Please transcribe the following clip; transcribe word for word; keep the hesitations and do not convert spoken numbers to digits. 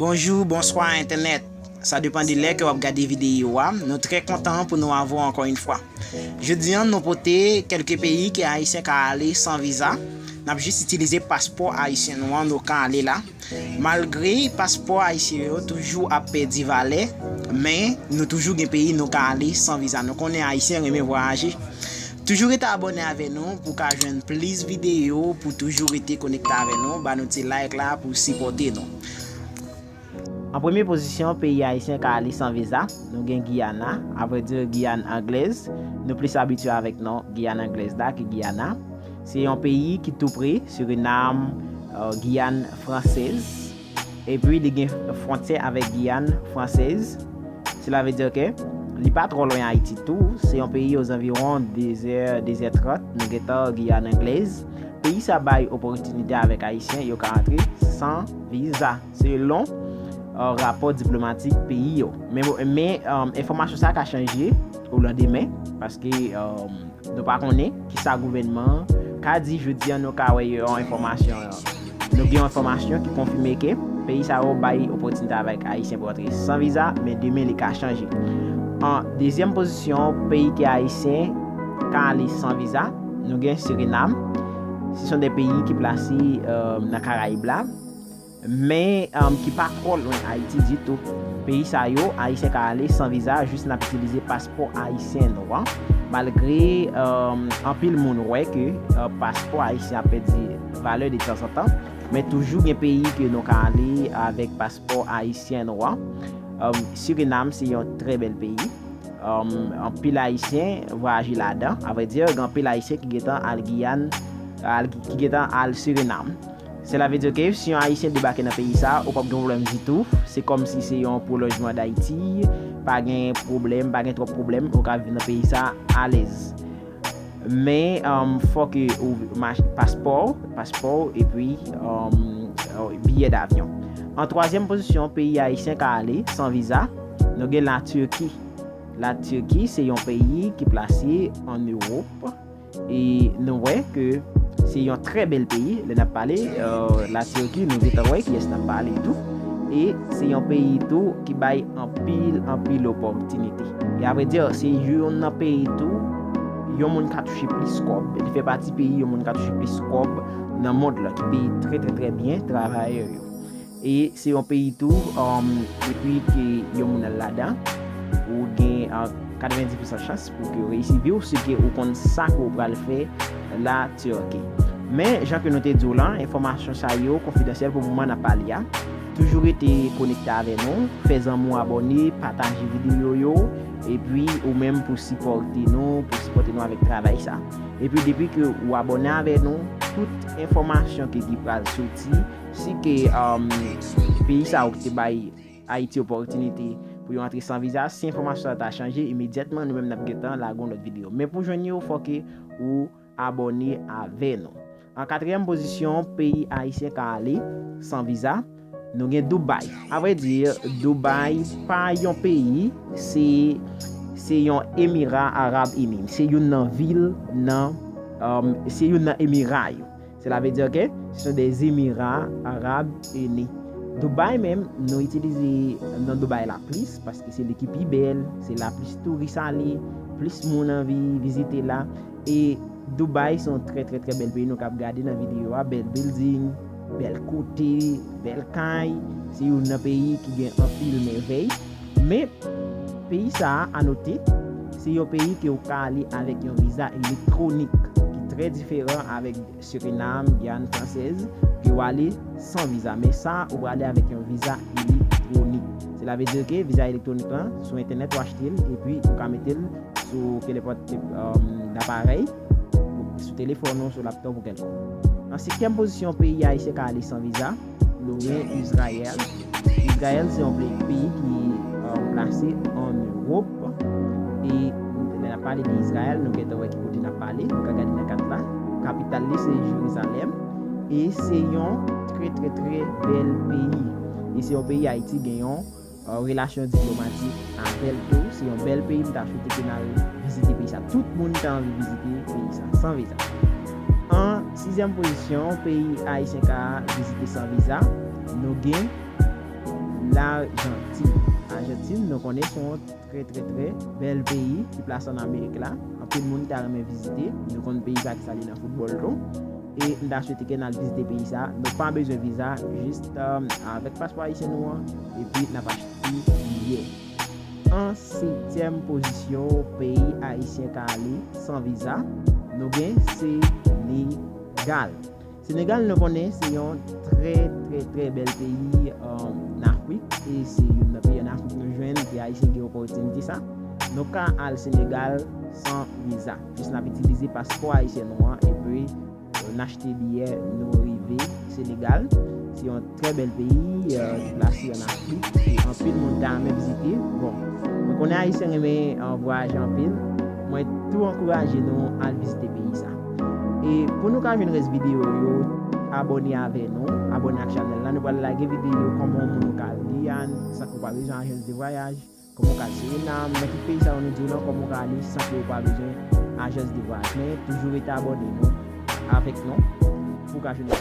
Bonjou, bonswa entènèt. Sa depann de lè ke w ap gade videyo a. Nou trè kontan pou nou avè w ankò yon fwa. Jodi a, nou pote kèlke peyi ke Ayisyen ka ale san viza. N ap jis itilize paspò ayisyen nou an, nou ka ale la. Malgre paspò ayisyen yo toujou ap pèdi valè, men nou toujou gen peyi nou ka ale san viza. Nou konnen Ayisyen renmen vwayaje. Toujou rete abòne avè nou pou w ka jwenn plis videyo, pou toujou rete konekte avè nou. Ba nou ti like la pou sipòte nou. An premye pozisyon, peyi ayisyen ka ale san viza, nou gen Giyana, avrèdi Giyàn Anglèz. Nou plis abitye avèk non Giyàn Anglèz la ke Giyana. Se yon peyi ki tou pre Sirinam, euh, Giyàn Fransèz. Epi li gen fwontyè avèk Giyàn Fransèz. Sela vle di ke li pa twò lwen Ayiti tou. Se yon peyi ozanviwon de zè, de zè trant. Nou gentan Giyàn Anglèz. Peyi sa bay opòtinite avèk Ayisyen, yo ka antre san viza, selon, euh, rapò diplomatik peyi yo. Men, men, euh, enfòmasyon sa ka chanje o landemen, paske, euh, nou pa konnen kisa gouvènman an ka di. Jodi a, nou ka wè yon enfòmasyon, euh, nou gen yon enfòmasyon ki konfime ke peyi sa yo bay opòtinite avèk Ayisyen pou antre san viza, men demen li ka chanje. An dezyèm pozisyon, peyi ke Ayisyen ka ale san viza, nou gen Sirinam. Se yon de peyi ki plase, euh, nan Karayib la, men, euh, ki pa twò lwen Ayiti ditou. Peyi sa yo, Ayisyen ka ale san viza, jis n ap itilize paspò ayisyen nou an. Malgre, euh, anpil moun wè ke, euh, paspò ayisyen ap pèdi valè detanzantan, men toujou gen peyi ke nou ka ale avèk paspò ayisyen nou an. Euh, Sirinam se yon trè bèl peyi. Um, anpil Ayisyen vwayaje ladan. Avrèdi, gen anpil Ayisyen ki gentan al Giyàn, al, ki gentan al Sirinam. Sela vle di ke si yon Ayisyen debake nan peyi sa, ou p ap gen pwoblèm ditou. Se kòmsi se yon pwolonjman Dayiti. Pa gen pwoblèm, pa gen twòp pwoblèm. Ou ka viv nan peyi sa alèz. Men, um, fòk ou mach-, paspò, paspò, epi, um, biyè davyon. An twazyèm pozisyon, peyi Ayisyen ka ale san viza. Nou gen Latirki. Latirki se yon peyi ki plase ann Ewòp. E nou wè ke se yon trè bèl peyi. Lè n ap pale, euh, Latirki, nou gentan wè kiyès n ap pale tou. E se yon peyi tou ki bay anpil, anpil opòtinite. E avrèdi, se youn nan peyi tou, yon moun ka touche plis kòb. Li fè pati peyi yon moun ka touche plis kòb nan mond lan, ki peye trè, trè, trè byen travayè yo. E se yon peyi tou, um, epi ke yon moun al ladan, ou gen, uh, katrevenndis pousan chans pou ke w reyisi vi w, si ke ou konn sa ke w pral fè Latirki. Men, jan ke nou te di w lan, enfòmasyon sa yo konfidansyèl pou moman n ap pale a. Toujou rete konekte avè nou, fè zanmi w abòne, pataje videyo yo, epi ou menm pou sipòte nou, pou sipòte nou avèk travay sa. Epi depi ke ou abòne avè nou, tout enfòmasyon ke ki pral soti, si ke, um, peyi sa yo ki te bay Ayiti opòtinite pou yo antre san viza, si enfòmasyon sa ta chanje, imedyatman nou menm n ap gentan lage yon lòt videyo. Men pou jwenn yo, fòk ke ou abòne avè nou. An katriyèm pozisyon, peyi Ayisyen ka ale san viza, nou gen Dubai. Avrèdi, Dubai pa yon peyi, se, se yon Emira Arab Ini. Se youn nan vil nan, um, se youn nan Emira yo. Sela vle di ke se sont des Émirats Arabes Unis. Dubai menm, nou itilize non Dubai la plis, paske se li ki pi bèl, se la plis touris ale, plis moun anvi vizite la. E Dubai se yon trè, trè, trè bèl peyi, nou kab gade nan videyo a, bèl building, bèl kote, bèl kay. Se youn nan peyi ki gen anpil mèvèy. Men, peyi sa a, anote, se yon peyi ke ou ka ale avèk yon viza elektwonik ki trè diferan avèk Sirinam, Giyàn Fransèz, ke w ale san viza. Men sa, ou prale avèk yon viza elektwonik. Sela vle di ke viza elektwonik lan, sou entènèt ou achte l, epi ou ka mete l sou kenenpòt, um, aparèy, sou telefòn ou, sou laptòp ou kèlkonk. An senkyèm pozisyon, peyi Ayisyen ka ale san viza, nou gen Izrayèl. Izrayèl se yon pe-, peyi ki, euh, plase ann Ewòp. E lè n ap pale de Izrayèl, nou gentan wè ki kote n ap pale. Nou ka gade nan kat la. Kapital li se Jerizalèm. E se yon trè, trè, trè bèl peyi. E se yon peyi Ayiti gen yon, euh, relasyon diplomatik avè l tou. Se yon bèl peyi, m ta swete ke n al vizite peyi sa. Tout moun ta anvi vizite peyi sa, san viza. An sizyèm pozisyon, peyi Ayisyen ka vizite san viza, nou gen, Lajantin. Lajantin, nou konnen se yon trè, trè, trè bèl peyi ki plase ann Amerik la. Anpil moun ta renmen vizite. Nou konn peyi sa ki sale nan foutbòl tou. E m ta swete ke n al vizite peyi sa. Nou pa bezwen viza, jis, um, avèk paspò ayisyen nou an, epi n ap achte biyè. An setyèm pozisyon, peyi ayisyen ka ale san viza, nou gen Senegal. Senegal, nou konnen se yon trè, trè, trè bèl peyi, um, nan Afrik, e se youn nan peyi ann Afrik nou jwenn, ke ayisyen gen opòtinite sa. Nou ka al Senegal san viza. Jis n ap itilize paspò ayisyen nou an, epi, euh, n achte biyè, nou rive Senegal. Se yon trè bèl peyi, euh, ki plase ann Afrik, e anpil moun ta renmen vizite. Bon, mwen konnen ayisyen renmen, euh, vwayaje anpil. Mwen tou ankouraje nou al vizite peyi sa. E pou nou ka jwenn rès videyo yo, abòne avè nou, abòne ak chanèl la. Nou pral lage videyo kòman yon moun ka al Giyàn san ke w pa bezwen ajans de vwayaj, kòman w ka al Sirinam, nan tout peyi sa yo nou di w lan, kòman w ka ale san ke w pa bezwen ajans de vwayaj. Men toujou rete abòne nou avèk nou pou w ka jwenn